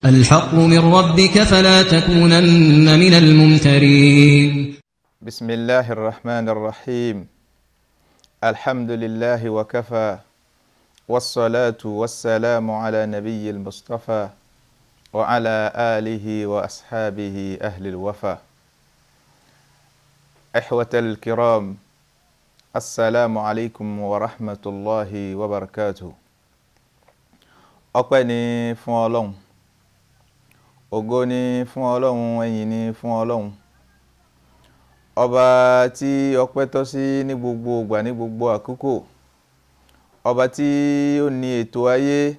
الحق من ربك فلا تكونن من الممترين. بسم الله الرحمن الرحيم. الحمد لله وكفى، والصلاة والسلام على نبي المصطفى وعلى آله وأصحابه أهل الوفا. إخوة الكرام، السلام عليكم ورحمة الله وبركاته. Ọpẹ́ ni fún Ọlọ́run, ògo ni fún Ọlọ́run, ẹyìn ni fún Ọlọ́run, ọba tí ọpẹ́ tọ́ sí ní gbogbo ìgbà, ní gbogbo àkókò, ọba tí ó ní ètò ayé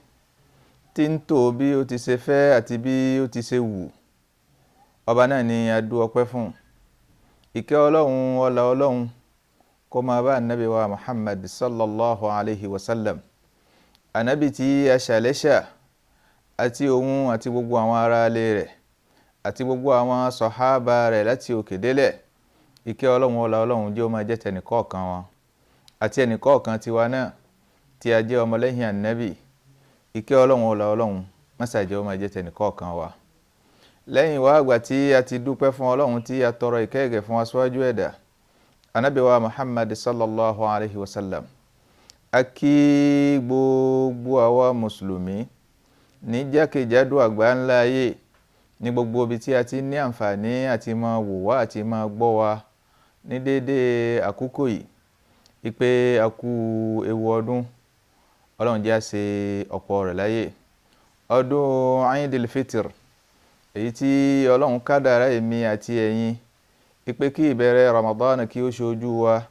tí ń tò bí ó ti ṣe fẹ́ àti bí ó ti ṣe wù. Ọba náà ni a dú ọpẹ́ fún. Ìkẹ́ Ọlọ́run, ọlá Ọlọ́run kó máa bá ànábì wa Muhammad sallallahu alayhi wa sallam, ànábì tí a ṣàlẹ́ṣà, àti òun àti gbogbo àwọn ará ilé rẹ̀ àti gbogbo àwọn sọ̀hábà rẹ̀ láti òkè délẹ̀. Ìkẹ́ Ọlọ́run, ọlá Ọlọ́run jẹ́ ó máa jẹ́ tẹnìkọ̀ọ̀kan wọn àti ẹnìkọ̀ọ̀kan tiwa náà tí a jẹ́ ọmọlẹ́yìn ànábì. Ìkẹ́ Ọlọ́run, ọlá Ọlọ́run mọ́sà jẹ́ ó máa jẹ́ tẹnìkọ̀ọ̀kan wa. Lẹ́yìn wá àgbà tí a ti dúpẹ́ fún Ọlọ́run, tí a tọrọ ìkẹ́ ìgẹ̀ fún aṣáájú ẹ̀dá ànábì wa Muhammad sallallahu alayhi wa sallam, a kí gbogbo àwa mùsùlùmí ní jákèjádò àgbáńlá ayé, ní gbogbo ibi tí a ti ní àǹfààní àti máa wò wá àti máa gbọ́ wa ní déédéé àkókò yìí, ìpè a kú ewu ọdún. Ọlọ́run jẹ́ á ṣe ọ̀pọ̀ rẹ̀ láyé. Ọdún Eidil Fitr, èyí tí Ọlọ́run kádàrá èmi àti ẹ̀yin ìpè kí ìbẹ̀rẹ̀ Ramadan kí ó ṣojú wa,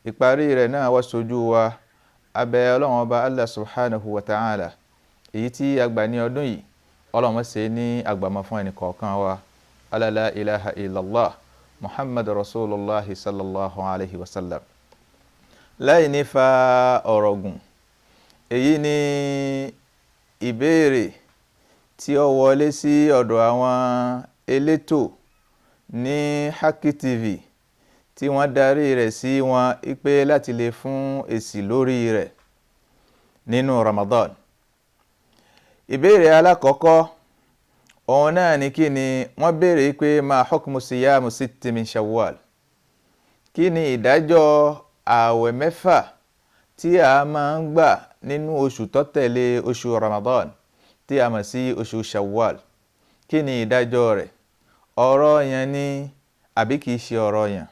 ìparí rẹ̀ náà wá ṣojú wa. Abẹ́ Ọlọ́run ọba Allah subhanahu wa ta'ala, èyí tí a gbà ní ọdún yìí, Ọlọ́run ṣe ní àgbàmọ́ fún ẹnì kọ̀ọ̀kan wa. La ilaha illallah Muhammad rasulullah sallallahu alayhi wa sallam. Láì ní fa ọ̀rọ̀ gùn, èyí ni ìbéèrè tí ó wọlé sí ọ̀dọ̀ àwọn elétò ní Hakki TV tí wọ́n darí rẹ̀ sí wọn pé láti lè fún èsì lórí rẹ̀ nínú Ramadan. Ìbéèrè alákọ̀ọ́kọ́ òun náà ni kí ni wọ́n béèrè pé ma hukmu siyamu sitti min Shawwal, kí ni ìdájọ́ ààwẹ̀ 6 tí a máa ń gbà nínú oṣù tó tẹ̀lé oṣù Ramadan tí a mọ̀ sí oṣù Shawwal, kí ni ìdájọ́ rẹ̀? Ọ̀rọ̀ yẹn ni àbí kìí ṣe ọ̀rọ̀ yẹn?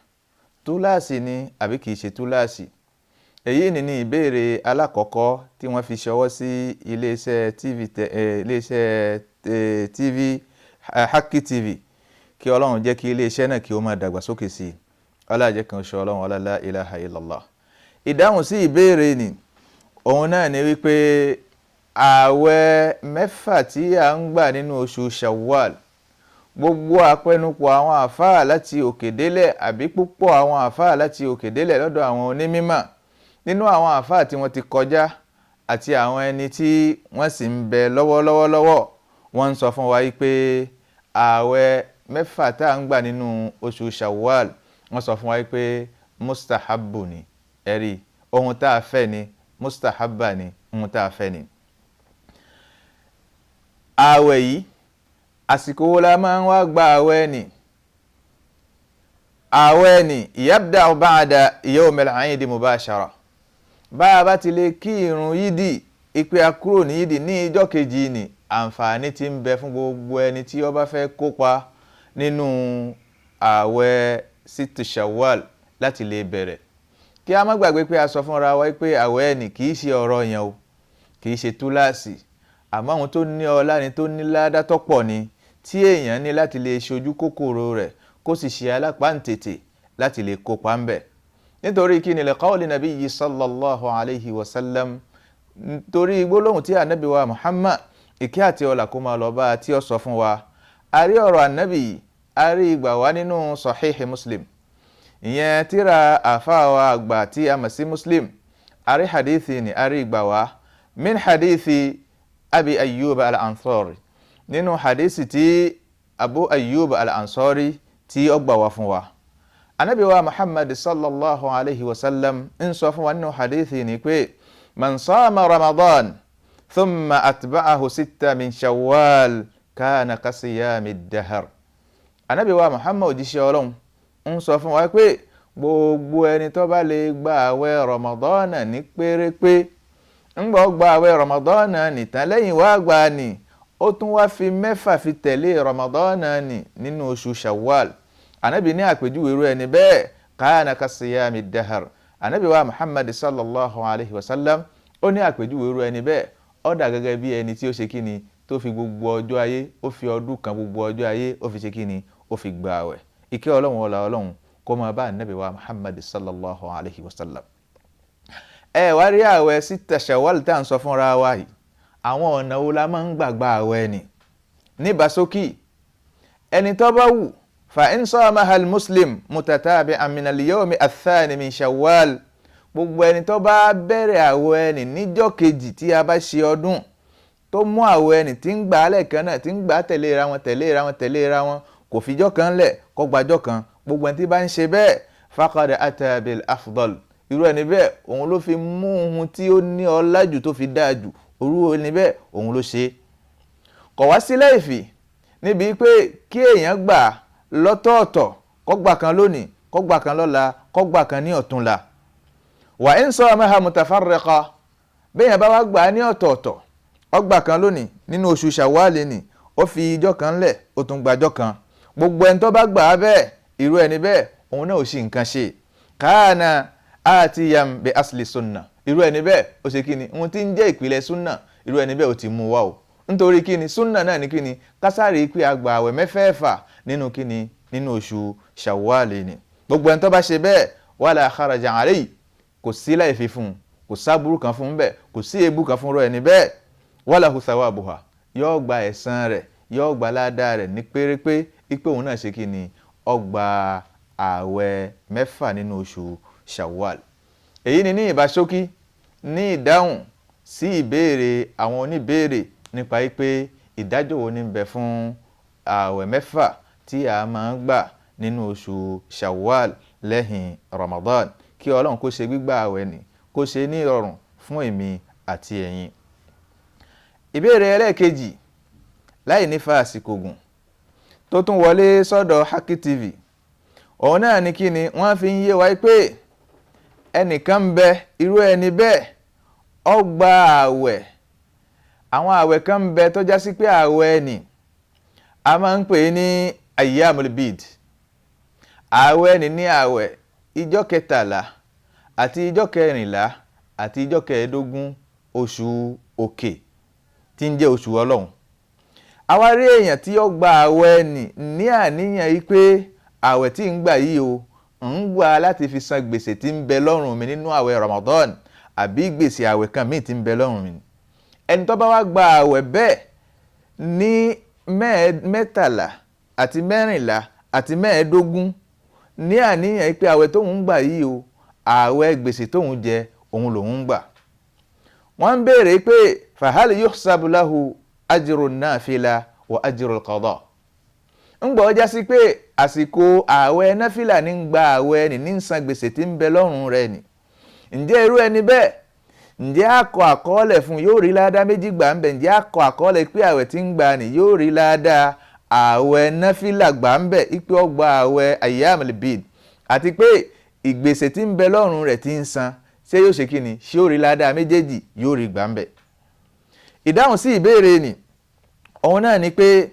Túláàsì ni àbí kìí ṣe túláàsì? Èyí ni ìbéèrè alákọ̀ọ́kọ́ tí wọ́n fi ṣọwọ́ sí iléeṣẹ́ TV, iléeṣẹ́ TV Hakki TV. Kí Ọlọ́run jẹ́ kí iléeṣẹ́ náà kí ó máa dàgbàsókè sí i. Ọlá jẹ́ kan ṣe Ọlọ́run, la ilaha illallah. Ìdáhùn sí ìbéèrè ni òun náà ni wípé ààwẹ̀ 6 tí a ń gbà nínú oṣù Shawwal, gbogbo àpẹnupọ̀ àwọn àfáà láti òkè délẹ̀, àbí púpọ̀ àwọn àfáà láti òkè délẹ̀ lọ́dọ̀ àwọn onímímọ̀, nínú àwọn àfáà tí wọ́n ti kọjá àti àwọn ẹni tí wọ́n sì ń bẹ lọ́wọ́lọ́wọ́lọ́wọ́, wọ́n ń sọ fún wa pé ààwẹ̀ 6 tá à ń gbà nínú oṣù Shawwal, wọ́n sọ fún wa pé mustahabu ni, ẹ̀rí ohun tá a fẹ́ ni, mustahabba ni, ohun tá a fẹ́ ni. Ààwẹ̀ yìí, àsìkò wo la máa ń wá gba ààwẹ̀ ni? Ààwẹ̀ ni yabda'u ba'da yawm al-'eid mubashara. Bá a bá ti lè kí irun yídì, ìpè àkúrò ní yídì ní ìjọ́ kejì ni àǹfààní ti ń bẹ fún gbogbo ẹni tí ó bá fẹ́ kópa nínú ààwẹ̀ situ Shawwal láti lè bẹ̀rẹ̀. Kí a má gbàgbé pé a sọ fúnra wa pé ààwẹ̀ ni kì í ṣe ọ̀rọ̀ yẹn o, kì í ṣe túláàsì, àmọ́ ohun tó ní ọlá ni, tó ní ládá tó pọ̀ ni, tí èèyàn ní láti lè ṣojú kòkòrò rẹ̀ kó sì ṣe alápáǹtètè láti lè kópa ń bẹ̀. Nítorí kí ni? Liqawli nabiyyi sallallahu alayhi wa sallam, nítorí gbólóhùn tí ànábì wa Muhammad, ìkẹ́ àti ọlà kó máa lọ bá a, tí ó sọ fún wa. A rí ọ̀rọ̀ ànábì, a rí ìgbà wá nínú Sahihi Muslim, ìyẹn tíra àfáà wa àgbà tí a mọ̀ sí Muslim. A rí hadithi ni, a rí ìgbà wá min hadithi Abi Ayyub al-Ansari, nínú hadithi tí Abu Ayyub al-Ansari tí ó gbà wá fún wa. Ànábì wa Muhammad sallallahu alayhi wa sallam ń sọ fún wa nínú hadithi ni pé man sama Ramadan thumma atba'ahu sitta min Shawwal kana kasiyami dahar. Ànábì wa Muhammad òjíṣẹ́ Ọlọ́run ń sọ fún wa pé gbogbo ẹni tó bá lè gba àwẹ̀ Ramadan ní pérépé, ń gbọ́ gba àwẹ̀ Ramadan nìtàn, lẹ́yìn wá gbà ní ó tún wá fi mẹ́fà fi tẹ̀lé Ramadan ní nínú oṣù Shawwal. Ànábì ní àpèjúwe irú ẹni bẹ́ẹ̀ kana kasiyami dahar. Ànábì wa Muhammad sallallahu alayhi wa sallam ó ní àpèjúwe irú ẹni bẹ́ẹ̀ ó dà gẹ́gẹ́ bí ẹni tí ó ṣe kíni tó fi gbogbo ọjọ́ ayé, ó fi ọdún kan gbogbo ọjọ́ ayé ó fi ṣe kíni, ó fi gba àwẹ̀. Ìkẹ́ Ọlọ́run ọlá Ọlọ́run kó máa bá Ànábì wa Muhammad sallallahu alayhi wa sallam. Ẹ wá rí àwẹ̀ sita Shawwal tá à ń sọ fúnra wa yìí, àwọn ọ̀nà wo la máa ń gbàgbà àwẹ̀ ni? Ní ìbásókì, ẹni tó bá wù fa in samaha al-muslim mutatabi'an min al-yawmi ath-thani min Shawwal, gbogbo ẹni tó bá bẹ̀rẹ̀ àwẹ̀ ni níjọ́ kejì tí a bá ṣe ọdún, tó mú àwẹ̀ ni tí ń gbà á lẹ́ẹ̀kan náà, tí ń gbà á tẹ̀léra wọn tẹ̀léra wọn tẹ̀léra wọn, kò fijọ́ kan lẹ̀ kó gbàjọ́ kan, gbogbo ẹni tí bá ń ṣe bẹ́ẹ̀ faqad ata bil afdal, irú ẹni bẹ́ẹ̀ òun ló fi mú ohun tí ó ní ọlá jù tó fi dáa jù, irú ẹni bẹ́ẹ̀ òun ló ṣe. Kò wá sí láìfì níbi pé kí èèyàn gbà lọ́tọ̀ọ̀tọ̀, kó gbà kan lónìí, kó gbà kan lọ́la, kó gbà kan ní ọ̀túnla. Wa in samaha mutafarriqa, bẹ́ẹ̀ bá wá gbà ní ọ̀tọ̀ọ̀tọ̀, ó gbà kan lónìí nínú oṣù Shawwal ni, ó fi ijọ́ kan lẹ̀, ó tún gbàjọ́ kan, gbogbo ẹni tó bá gbà á bẹ́ẹ̀ irú ẹni bẹ́ẹ̀ òun náà ò ṣì nǹkan ṣe. Kana atiyam bi asli sunna, irú ẹni bẹ́ẹ̀ ó ṣe kíni, ohun tí ń jẹ́ ìpìlẹ̀ sunna, irú ẹni bẹ́ẹ̀ ó ti mú wá o. Nítorí kíni sunna náà ni kíni kásárì pé a gba àwẹ̀ mẹ́fẹ̀ẹ̀fà nínú kíni nínú oṣù Shawwal ni. Gbogbo ẹni tó bá ṣe bẹ́ẹ̀ wala kharaja alayhi, kò sí láì fi fún un, kò sábúrú kan fún bẹ́ẹ̀, kò sí èébú kan fún ẹni bẹ́ẹ̀, walahu thawabuha, yóò gba ẹ̀san rẹ̀, yóò gba ládàá rẹ̀ ní pérépé, ipe òun náà ṣe kíni, ó gba àwẹ̀ mẹ́fà nínú oṣù Shawwal. Èyí ni ní ìbáṣókí ní ìdáhùn sí ìbéèrè àwọn oníbéèrè nípa pé ìdájọ́ wo ní ń bẹ fún àwẹ̀ mẹ́fà tí a máa ń gbà nínú oṣù Shawwal lẹ́yìn Ramadan. Kí Ọlọ́run kó ṣe gbígbà àwẹ̀ ni kó ṣe ní ìrọ̀rùn fún èmi àti ẹ̀yin. Ìbéèrè ẹlẹ́ẹ̀kejì láì ní fa àsìkò gùn tó tún wọlé sọ́dọ̀ Haki TV, òun náà ni kí ni wọ́n fi ń yé wa pé ẹnìkan ń bẹ, irú ẹni bẹ́ẹ̀ ó gba àwẹ̀. Àwọn àwẹ̀ kan ń bẹ tó já sí pé àwẹ̀ ni a máa ń pè é ní ayyamul bid. Àwẹ̀ ni ní àwẹ̀ ijọ́ kẹtàlá àti ijọ́ kẹrìnlá àti ijọ́ kẹẹ̀ẹ́dógún oṣù òkè tí ń jẹ́ oṣù Ọlọ́run. Àwa rí èèyàn tí ó gba àwẹ̀ ni ní àníyàn yìí pé àwẹ̀ tí ń gbà yìí o, ń gbà láti fi san gbèsè tí ń bẹ lọ́rùn mi nínú àwẹ̀ Ramadan àbí gbèsè àwẹ̀ kan míì tí ń bẹ lọ́rùn mi. Ẹni tó bá wá gba àwẹ̀ bẹ́ẹ̀ ní mẹ́tàlá àti mẹ́rìnlá àti mẹ́ẹ̀ẹ́dógún ní àníyàn pé àwẹ̀ tóun ń gbà yìí o, àwẹ̀ gbèsè tóun jẹ òun lòun ń gbà. Wọ́n ń béèrè pé fahal yuhsabu lahu ajru nafila wa ajru al-qada. Ń gbọ́ já sí pé àsìkò àwẹ̀ náfìlà ní ń gba àwẹ̀ ní ní san gbèsè tí ń bẹ lọ́rùn rẹ̀ ni. Ǹjẹ́ irú ẹni bẹ́ẹ̀, ǹjẹ́ a kọ àkọọ́lẹ̀ fún yóò rí ládàá méjì gbà ń bẹ̀? Ǹjẹ́ a kọ àkọọ́lẹ̀ pé àwẹ̀ tí ń gbà ni yóò rí ládàá àwẹ̀ náfìlà gbà ń bẹ̀, ipe ó gba àwẹ̀ ayyamul bid àti pé ìgbèsè tí ń bẹ lọ́rùn rẹ̀ tí ń san, ṣé yóò ṣe kí ni, ṣé yóò rí ládàá méjèèjì yóò rí gbà ń bẹ̀? Ìdáhùn sí ìbéèrè ni òun náà ni pé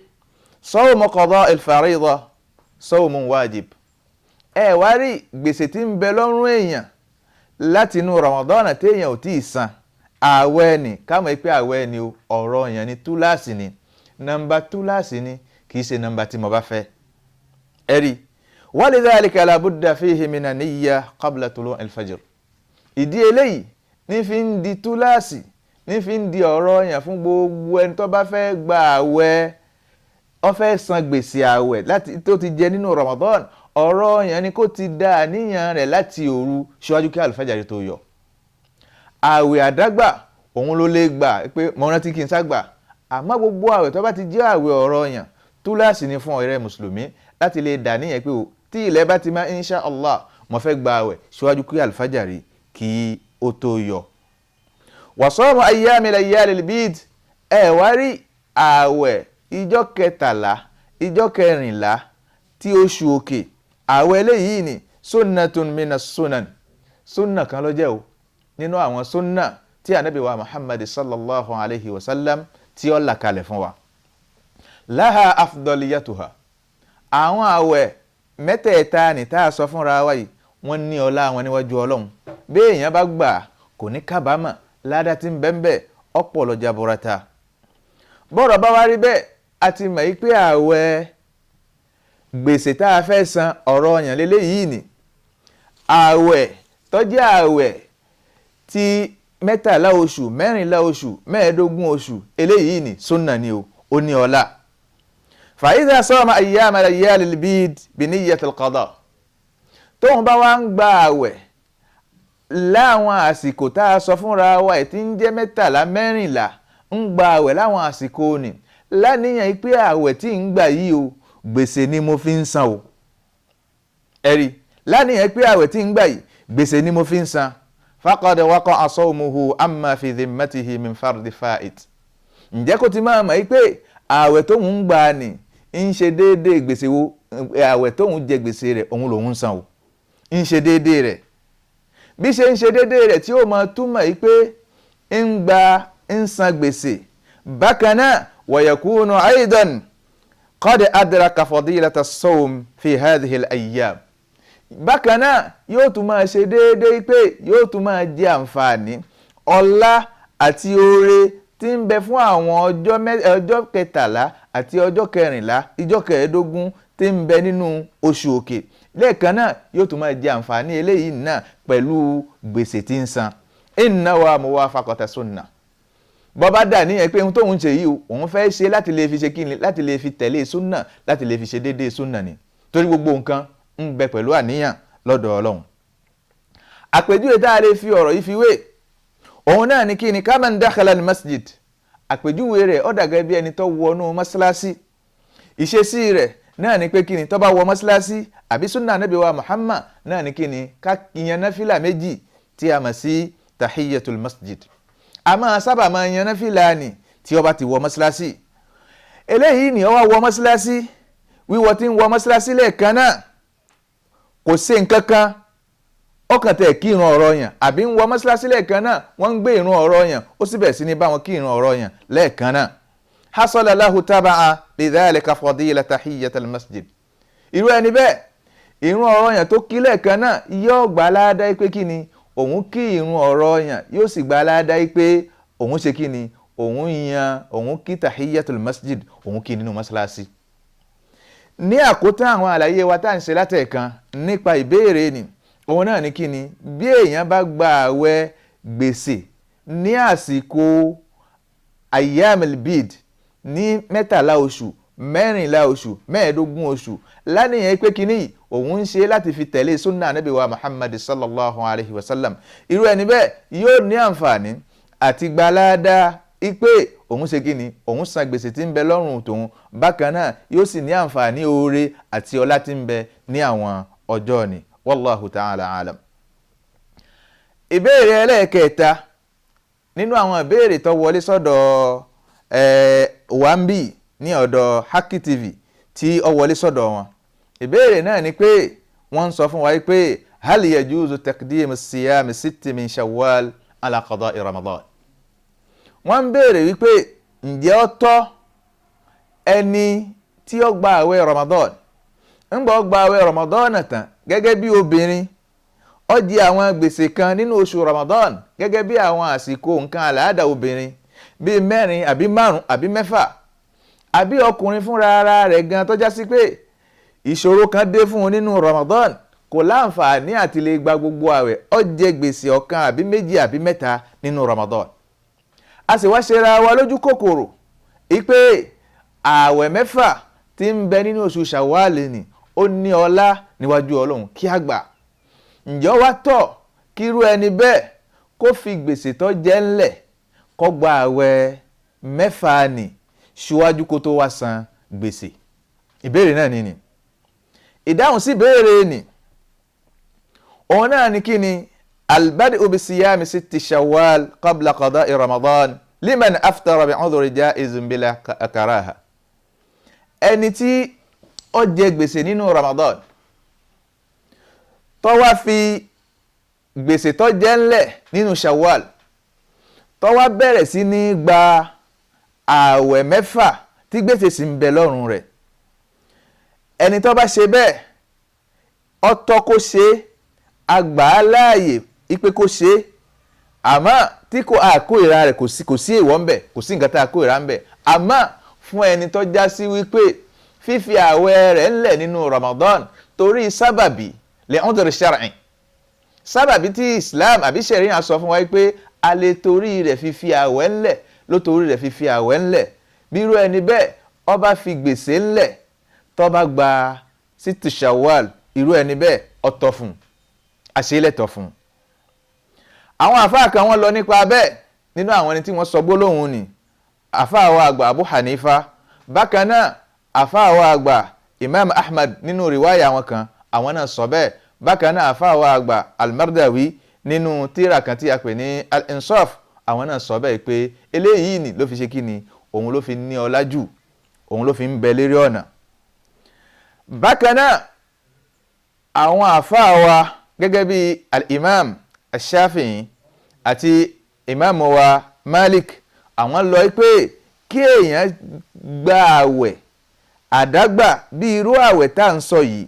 sawmu qada al-farida sawmun wajib. Ẹ wá rí gbèsè tí ń bẹ lọ́rùn èèyàn láti inú Ramadan téèyàn ò tíì san, àwẹ̀ ni kámọ̀ pé àwẹ̀ ni o, ọ̀rọ̀ èèyàn ni, túláàsì ni, nọ́mbà túláàsì ni, kì í ṣe nọ́mbà tí mo bá fẹ́. Ẹ rí walidhalika la budda fihi mina niyya qabla tulu' al-fajr. Ìdí eléyìí ní fi ń di túláàsì, ní fi ń di ọ̀rọ̀ èèyàn fún gbogbo ẹni tó bá fẹ́ gba àwẹ̀, ó fẹ́ san gbèsè àwẹ̀ láti tó ti jẹ nínú Ramadan, ọ̀rọ̀ èèyàn ni kó ti dá àníyàn rẹ̀ láti òru ṣíwájú kí àlùfájàrí tó yọ. Àwẹ̀ àdágbà òun ló lè gbà pé mo rántí kí n ságbà, àmọ́ gbogbo àwẹ̀ tó bá ti jẹ́ àwẹ̀ ọ̀rọ̀ èèyàn túláàsì ni fún ọ̀rẹ́ mùsùlùmí láti lè dà níyàn pé o tí ilẹ̀ bá ti má insha Allah mo fẹ́ gba àwẹ̀ ṣíwájú kí àlùfájàrí kí ó tó yọ. Wa sawmu ayyami layyalil bid, ẹ wá rí àwẹ̀ ìjọ kẹtàlá, ìjọ kẹrìnlá tí oṣù òkè, àwẹ̀ eléyìí ni sunnatun mina sunan, sunna kan ló jẹ́ o nínú àwọn sunna tí ànábì wa Muhammad sallallahu alayhi wa sallam tí ó là kalẹ̀ fún wa. Laha afdaliyatuha, àwọn àwẹ̀ mẹ́tẹ̀ẹ̀ta ní tá a sọ fúnra wa yìí, wọ́n ní ọlá wọn níwájú Ọlọ́run. Bí èèyàn bá gbà kò ní kábàámọ̀, ládá tí ń bẹ́ńbẹ́ ọ̀pọ̀ lọ jaburata. Bọ́rọ̀ bá wá rí bẹ́ẹ̀, a ti mọ̀ pé àwẹ̀ gbèsè tá a fẹ́ san ọ̀rọ̀ ọ̀yàn lélẹ́yìí ni. Àwẹ̀ tó jẹ́ àwẹ̀ ti 13 oṣù, 14 oṣù, 15 oṣù eléyìí ni sunna ni o, ó ní ọlá. Fa idha sama ayyama layyalil bid bi niyyatil qada, tóun bá wá ń gba àwẹ̀ láwọn àsìkò tá a sọ fúnra wa ẹ̀ tí ń jẹ́ 13, 14, ń gba àwẹ̀ láwọn àsìkò ni láníyàn pé àwẹ̀ tí ń gbà yìí o, gbèsè ni mo fi ń san o. Ẹ̀rí láníyàn pé àwẹ̀ tí ń gbà yìí gbèsè ni mo fi ń san. Faqad waqa'a sawmuhu amma fi dhimmatihi min fardi fa'it. Ǹjẹ́ kó ti máa mọ̀ pé àwẹ̀ tóun ń gbà ni ń ṣe déédéé gbèsè wo, àwẹ̀ tóun jẹ gbèsè rẹ̀ òun lòun ń san o, ń ṣe déédéé rẹ̀. Bí ṣe ń ṣe déédéé rẹ̀ tí ó máa túmọ̀ pé ń gba ń san gbèsè. Bákan náà wa yakunu aidan qad adraka fadilata as-sawm fi hadhihi al-ayyam. Bákan náà yóò tún máa ṣe déédéé pé yóò tún máa jẹ àǹfààní ọlá àti oore tí ń bẹ fún àwọn ọjọ́ 13 àti ọjọ́ 14, ìjọ 15 tí ń bẹ nínú oṣù òkè. Lẹ́ẹ̀kan náà yóò tún máa jẹ àǹfààní eléyìí náà pẹ̀lú gbèsè tí ń san. Inna wa muwafaqata sunnah. Bọ́bá dà níyẹn pé ohun tóun ṣe yìí òun fẹ́ ṣe láti lè fi ṣe kíni, láti lè fi tẹ̀lé súnà, láti lè fi ṣe déédéé súnà ni. Torí gbogbo nǹkan ń bẹ pẹ̀lú àníyàn lọ́dọ̀ Ọlọ́run. Àpèjúwe tá a lè fi ọ̀rọ̀ yìí fi wé, òun náà ni kíni, kaman dakhala al-masjid. Àpèjúwe rẹ̀ ó dà gẹ́gẹ́ bí ẹni tó wọnú mọ́ṣáláṣí. Ìṣesí rẹ̀ náà ni pé kíni, tó bá wọ mọ́ṣáláṣí àbí súnà Ànábì wa Muhammad náà ni kíni, ká yan náfìlà méjì tí a mọ̀ sí tahiyatul masjid. A máa sábà máa yan náfìlà ni tí ó bá ti wọ mọ́ṣáláṣí. Eléyìí ni ó wá wọ mọ́ṣáláṣí, wíwọ tí ń wọ mọ́ṣáláṣí lẹ́ẹ̀kan náà kò ṣe nǹkan kan, ó kàn tẹ̀ kí ìrun ọ̀rọ̀ yàn, àbí ń wọ mọ́ṣáláṣí lẹ́ẹ̀kan náà wọ́n ń gbé ìrun ọ̀rọ̀ yàn, ó sì bẹ̀rẹ̀ sí ní bá wọn kí ìrun ọ̀rọ̀ yàn lẹ́ẹ̀kan náà. Hasala lahu taba'a lidhalika fadila tahiyatul masjid. Irú ẹni bẹ́ẹ̀ ìrun ọ̀rọ̀ yàn tó kí lẹ́ẹ̀kan náà yóò gbà ládàá pé kí ni òun kí ìrun ọ̀rọ̀ yàn, yóò sì gbà ládàá pé òun ṣe kí ni òun yan, òun kí tahiyatul masjid, òun kí nínú mọ́ṣáláṣí. Ní àkótán àwọn àlàyé wa tá à ń ṣe látẹ̀kan nípa ìbéèrè ni, òun náà ní kí ni bí èèyàn bá gba àwẹ̀ gbèsè ní àsìkò ayyamil bid ní 13 oṣù, 14 oṣù, 15 oṣù, láníyàn pé kíní òun ń ṣe láti fi tẹ̀lé sunna Ànábì wa Muhammad sallallahu alayhi wa sallam, irú ẹni bẹ́ẹ̀ yóò ní àǹfààní àti gbalada ipe òun ṣe kíni òun san gbèsè tí ń bẹ lọ́rùn tòun. Bákan náà yóò sì ní àǹfààní oore àti ọlá tí ń bẹ ní àwọn ọjọ́ ni. Wallahu ta'ala alam. Ìbéèrè ẹlẹ́ẹ̀kẹta nínú àwọn ìbéèrè tó wọlé sọ́dọ̀ Wambi ní ọ̀dọ̀ Hakki TV tí ó wọlé sọ́dọ̀ wọn. Ìbéèrè náà ni pé wọ́n ń sọ fún wa pé hal yajuzu taqdim siyam sitti min Shawwal ala qada'i Ramadan. Wọ́n ń béèrè wípé ǹjẹ́ ó tọ́ ẹni tí ó gba àwẹ̀ Ramadan, ń gbọ́ gba àwẹ̀ Ramadan tán gẹ́gẹ́ bí obìnrin, ó jẹ àwọn gbèsè kan nínú oṣù Ramadan gẹ́gẹ́ bí àwọn àsìkò nǹkan àlàáda obìnrin bíi 4 àbí 5 àbí 6, àbí ọkùnrin fúnra ara rẹ̀ gan tó já sí pé ìṣòro kan dé fún un nínú Ramadan, kò láǹfààní àti lè gba gbogbo àwẹ̀, ó jẹ gbèsè ọ̀kan àbí 2 àbí 3 nínú Ramadan. A sì wá ṣera wa lójú kòkòrò ipe àwẹ̀ 6 tí ń bẹ nínú oṣù Shawwal ni ó ní ọlá níwájú Ọlọ́run kí a gbà. Ǹjẹ́ wá tọ́ kírú ẹni bẹ́ẹ̀ kó fi gbèsè tó jẹ ńlẹ̀ kó gba àwẹ̀ 6 ni ṣíwájú kó tó wá san gbèsè? Ìbéèrè náà ni ni. Ìdáhùn sí ìbéèrè ni òun náà ni kí ni albadi'u bi siyami sitti Shawwal qabla qada'i Ramadan liman aftara bi'udhri jaizin bila karaha. Ẹni tí ó jẹ gbèsè nínú Ramadan tó wá fi gbèsè tó jẹ ńlẹ̀ nínú Shawwal, tó wá bẹ̀rẹ̀ sí ní gba ààwẹ̀ mẹ́fà tí gbèsè sì ń bẹ lọ́rùn rẹ̀, ẹni tó bá ṣe bẹ́ẹ̀ ó tọ́ kó ṣe, àgbà á láàyè ipe kó ṣe, àmọ́ tí kò àkóìra rẹ̀ kò sí èèwọ̀ ńbẹ̀, kò sí nǹkan tá a kóìra ńbẹ̀. Àmọ́ fún ẹni tó já sí wípé fífi ààwẹ̀ rẹ̀ ńlẹ̀ nínú Ramadan torí sábàbí lè ń torí ṣàrìn, sábàbí tí Islam àbí ṣẹ̀ríà sọ fún wa pé a lè torí rẹ̀ fífi ààwẹ̀ ńlẹ̀, ló torí rẹ̀ fífi ààwẹ̀ ńlẹ̀, bírú ẹni bẹ́ẹ̀ ó bá fi gbèsè ńlẹ̀ tó bá gba sítù Shawwal, irú ẹni bẹ́ẹ̀ ó tọ́ fún, àṣelẹ̀tọ̀ fún. Àwọn àfáà kan wọ́n lọ nípa bẹ́ẹ̀ nínú àwọn ẹni tí wọ́n sọ gbólóhùn ni àfáà wa àgbà Abu Hanifa, bákan náà àfáà wa àgbà Imam Ahmad nínú rìwáyà àwọn kan, àwọn náà sọ bẹ́ẹ̀. Bákan náà àfáà wa àgbà Al-Mardawi nínú tírà kan tí a pè ní Al-Insaf, àwọn náà sọ bẹ́ẹ̀ pé eléyìí ni ló fi ṣe kí ni, òun ló fi ní ọlá jù, òun ló fi ń bẹ lérí ọ̀nà. Bákan náà àwọn àfáà wa gẹ́gẹ́ bí Al-Imam Al-Shafi'i àti Imam wa Malik, àwọn lọ pé kí èèyàn gba àwẹ̀ àdágbà bí irú àwẹ̀ tá à ń sọ yìí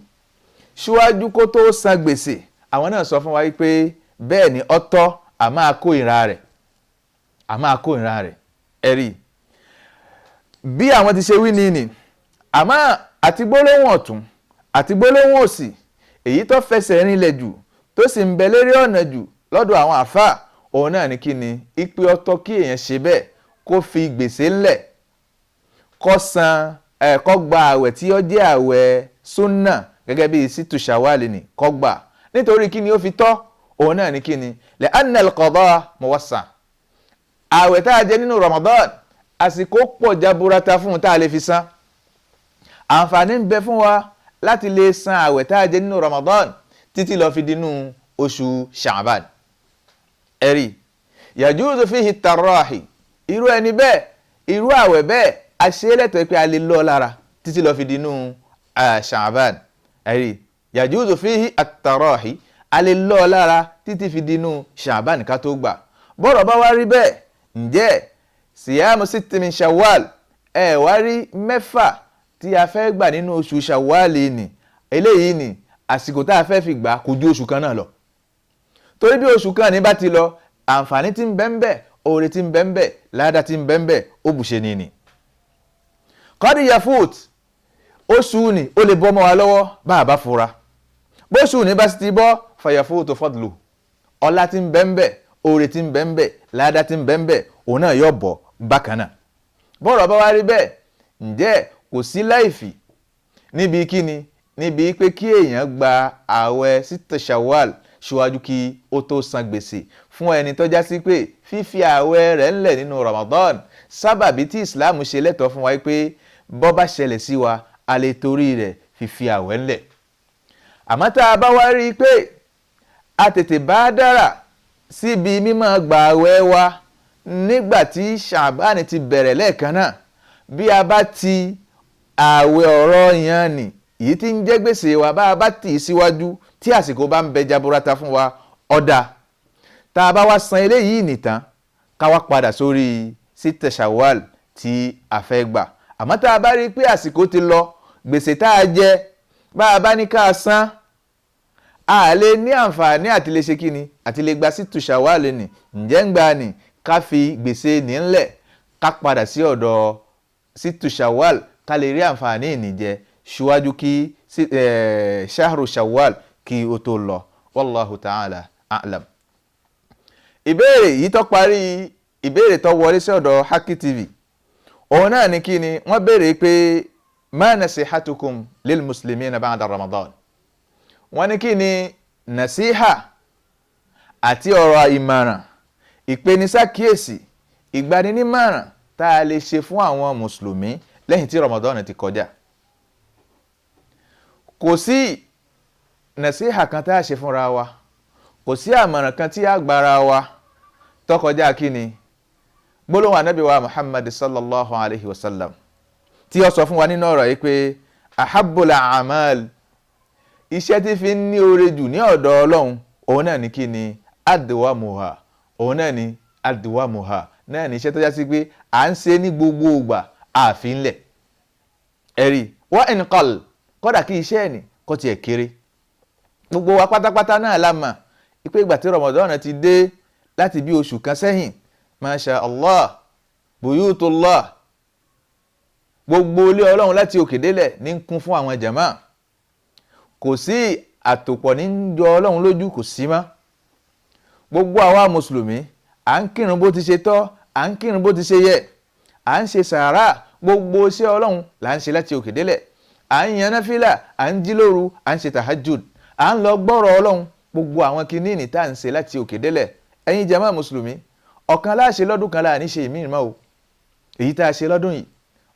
síwájú kó tó san gbèsè, àwọn náà sọ fún wa pé bẹ́ẹ̀ ni ọ̀tọ̀, a máa kó ìra rẹ̀, a máa kó ìra rẹ̀. Ẹ̀rí bí àwọn ti ṣe wí ni nì, àmọ́ àti gbólóhùn ọ̀tún àti gbólóhùn òsì èyí tó fẹsẹ̀ rinlẹ̀ jù tó sì ń bẹ lérí ọ̀nà jù lọ́dọ̀ àwọn àfáà, òun náà ní kí ni ìpè ọ̀tọ̀ kí èèyàn ṣe bẹ́ẹ̀ kó fi gbèsè ńlẹ̀, kó san kó gba àwẹ̀ tí ó jẹ́ àwẹ̀ súnà gẹ́gẹ́ bí sítù Shawwal ni kó gbà, nítorí kí ni ó fi tọ́, òun náà ní kí ni lẹ́ anna al-qada muwassa, àwẹ̀ tá a jẹ nínú Ramadan àsìkò pọ̀ jaburata fún un tá a lè fi san, àǹfààní ń bẹ fún wa láti lè san àwẹ̀ tá a jẹ nínú Ramadan títí lọ fi dínú oṣù Sha'ban. Ẹ̀rí yajuzu fihi tarahi, irú ẹni bẹ́ẹ̀ irú àwẹ̀ bẹ́ẹ̀ àṣelẹ̀tọ̀ pé a lè lọ lára títí lọ fi dínú Sha'ban. Ẹ̀rí yajuzu fihi at-tarahi, a lè lọ lára títí fi dínú Sha'ban ká tó gbà. Bọ́rọ̀ bá wá rí bẹ́ẹ̀, ǹjẹ́ siyamu sitti min Shawwal, ẹ wá rí mẹ́fà tí a fẹ́ gbà nínú oṣù Shawwal ni, eléyìí ni àsìkò tá a fẹ́ fi gbà kò ju oṣù kan náà lọ, torí bí oṣù kan ní bá ti lọ, àǹfààní tí ń bẹ ń bẹ, oore tí ń bẹ ń bẹ, ládàá tí ń bẹ ń bẹ, ó bùṣe ni ni. Qad yafut, oṣù ni ó lè bọ́ mọ́ wa lọ́wọ́ bá a bá fura, bóṣù ní bá sì ti bọ́, fayafutu fadlu, ọlá tí ń bẹ ń bẹ, oore tí ń bẹ ń bẹ, ládàá tí ń bẹ ń bẹ, òun náà yóò bọ́ bákan náà. Bọ́rọ̀ bá wá rí bẹ́ẹ̀, ǹjẹ́ kò sí láìfì níbi kíni, níbi pé kí èèyàn gba ààwẹ̀ sítù Shawwal síwájú kí ó tó san gbèsè fún ẹni tó já sí pé fífi ààwẹ̀ rẹ̀ ńlẹ̀ nínú Ramadan, sábàbí tí Islam ṣe lẹ́tọ̀ọ́ fún wa pé bó bá ṣẹlẹ̀ sí wa a lè torí rẹ̀ fífi ààwẹ̀ ńlẹ̀. Àmọ́ tá a bá wá rí i pé a tètè bá dára síbi mímọ́ gba ààwẹ̀ wa nígbà tí Ṣàbáànì ti bẹ̀rẹ̀ lẹ́ẹ̀kan náà, bí a bá ti ààwẹ̀ ọ̀rọ̀ yẹn nì èyí tí ń jẹ́ gbèsè wa bá a bá tì í síwájú tí àsìkò bá ń bẹ jaburata fún wa, ọ̀dà tá a bá wá san eléyìí nìtàn ká wá padà sórí sítẹ̀ Shawwal tí a fẹ́ gbà. Àmọ́ tá a bá rí i pé àsìkò ti lọ, gbèsè tá a jẹ bá a bá ní ká san, a lè ní àǹfààní àti lè ṣe kíni àti lè gba sítù Shawwal nì, ǹjẹ́ ń gbà ní ká fi gbèsè ní ńlẹ̀ ká padà sí ọ̀dọ̀ sítù Shawwal ká lè rí àǹfààní ìnìjẹ síwájú kí shahru Shawwal kí ó tó lọ. Wallahu ta'ala a'lam. Ìbéèrè yìí tó parí ìbéèrè tó wọlé sí ọ̀dọ̀ Hakki TV, òun náà ní kí ni wọ́n béèrè pé ma nasihatukum lil muslimina ba'da Ramadan. Wọ́n ní kí ni nasiha àti ọ̀rọ̀ ìmọ̀ràn, ìpenisákíyèsí, ìgbaninímọ̀ràn tá a lè ṣe fún àwọn mùsùlùmí lẹ́yìn tí Ramadan ti kọjá. Kò sí nasiha kan tá a ṣe fúnra wa, kò sí àmọ̀ràn kan tí a gbára wa tó kọjá kí ni gbólóhùn Ànábì wa Muhammad sallallahu alayhi wa sallam Tí ó sọ fún wa nínú ọ̀rọ̀ yìí pé ahabbul a'mal, iṣẹ́ tí fi ń ní oore jù ní ọ̀dọ̀ Ọlọ́run, òun náà ní kí ni? Adwamuha. Òun náà ní adwamuha, náà ní iṣẹ́ tó já sí pé à ń ṣe ní gbogbo ìgbà àfi ńlẹ̀. Ẹ̀rí wa in qall, kódà kí iṣẹ́ ẹ̀ ní kó tiẹ̀ kéré. Gbogbo wa pátápátá náà la mà pé ìgbà tí Ramadan ti dé láti bí oṣù kan sẹ́yìn, masha Allah, buyutullah, gbogbo ilé Ọlọ́run láti òkè délẹ̀ ní ń kún fún àwọn jàmá. Kò sí àtòpọ̀ ní ń jọ Ọlọ́run lójú, kò sí mọ́. Gbogbo àwa mùsùlùmí à ń kírun bó ti ṣe tọ́, à ń kírun bó ti ṣe yẹ, à ń ṣe sàárà, gbogbo iṣẹ́ Ọlọ́run là ń ṣe láti òkè délẹ̀, à ń yan náfìlà, à ń jí lóru, à ń ṣe tahajjud, à ń lọ gbọ́rọ̀ Ọlọ́run. Gbogbo àwọn kinní tá à ń ṣe láti òkè délẹ̀, ẹ̀yin jàmá mùsùlùmí, ọ̀kan láṣẹ lọ́dún kan láà ní ṣe ìmí ìmọ̀ o. Èyí tá a ṣe lọ́dún yìí,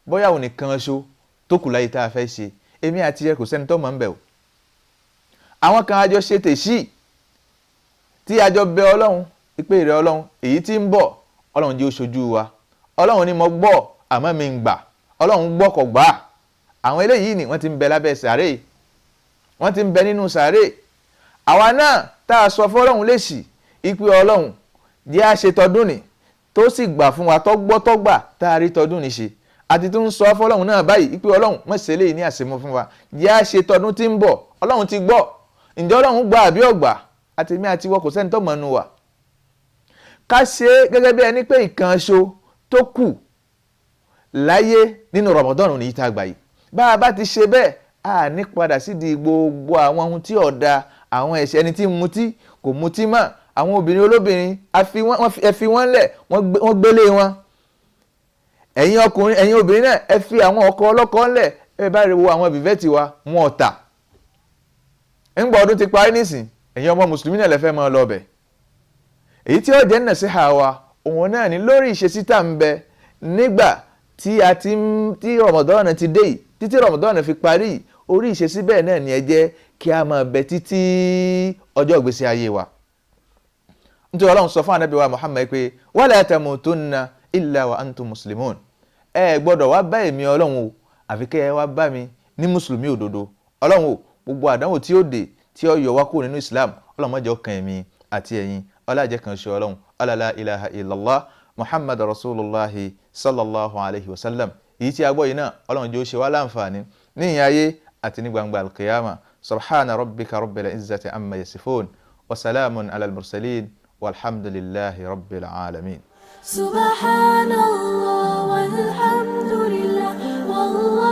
bóyá òun nìkan ṣo tó kù láyé tá a fẹ́ ṣe, èmi àti ẹ kò sẹ́ni tó mọ̀ ń bẹ̀ o. Àwọn kan àjọ ṣe tèṣí tí àjọ bẹ Ọlọ́run ìpè rẹ Ọlọ́run, èyí tí ń bọ̀ Ọlọ́run jẹ́ ó ṣojú wa. Ọlọ́run ni mo gbọ́ àmọ́ mi ń gbà, Ọlọ́run gbọ́ kọ̀ gbà. Àwọn eléyìí ni wọ́n ti ń bẹ lábẹ́ sàárè, wọ́n ti ń bẹ nínú sàárè. Àwa náà tá a sọ fọlọ́run lèṣì ìpè Ọlọ́run jẹ́ àṣetọdún ni tó sì gbà fún wa, tọ́gbọ́ tọ́gbà tá a rí tọdún ni ṣe, àti tó ń sọ fọlọ́run náà báyìí ìpè Ọlọ́run mọ̀ ṣe léyìí ní àṣemọ́ fún wa, jẹ́ àṣetọdún tí ń bọ̀. Ọlọ́run ti gbọ́, ǹjẹ́ Ọlọ́run gbà àbí ọ̀gbà? Àtèmi àti wọ kò sẹ́ni tó mọ̀ nù wa. Ká ṣe é gẹ́gẹ́ bí ẹni pé ìkànṣó tó kù láyé nínú Ramadan ní ìta àgbà yìí. Bá a bá ti ṣe bẹ́ẹ̀, a ní padà sídìí gbogbo àwọn ohun tí ọ̀dà, àwọn ẹ̀ṣẹ̀, ẹni tí ń mutí kò mutí mọ́, àwọn obìnrin olóbìnrin ẹ fi wọ́n lẹ̀, wọ́n gbélé wọn. Ẹ̀yin ọkùnrin, ẹ̀yin obìnrin náà, ẹ fi àwọn ọkọ ọlọ́kọ ńlẹ̀. Ẹ bá wo àwọn bìvẹ́tì wa, wọn ọ̀tà. Ńgbà ọdún ti parí nísìn, ẹ̀yin ọmọ mùsùlùmí náà lè fẹ́ máa lọ bẹ̀. Èyí tí ó jẹ́ nàṣíhà wa, òun náà ní lórí ìṣesí tá ń bẹ nígbà tí a ti ń tí Ramadan ti dé yìí títí Ramadan fi parí yìí, orí ìṣesí bẹ́ẹ̀ náà ni ẹ jẹ́ kí a máa bẹ títí ọjọ́ ìgbésí ayé wa. Nítorí Ọlọ́run sọ fún Ànábì wa Muhammad pé wala tamutunna illa wa antum muslimun. Ẹ gbọ́dọ̀ wá bá èmi Ọlọ́run o, àfi kẹ́ ẹ wá bá mi ní mùsùlùmí òdodo. Ọlọ́run o, gbogbo àdánwò tí ó dé tí ó yọ wá kúrò nínú Islam, Ọlọ́run má jẹ́ ó kàn èmi àti ẹ̀yin. Ọlá jẹ́ kan ṣe Ọlọ́run. La ilaha illallah Muhammad Rasulullahi sallallahu alayhi wa sallam. Èyí tí a gbọ́ yìí náà, Ọlọ́run jẹ́ ó ṣe wá láǹfààní ní ìyìn ayé àti ní gbangba alqiyama. Subhana rabbika rabbil izzati amma yasifun wa salamun ala al-mursalin walhamdulillahi rabbil alamin. Subhanallah walhamdulillah wallahu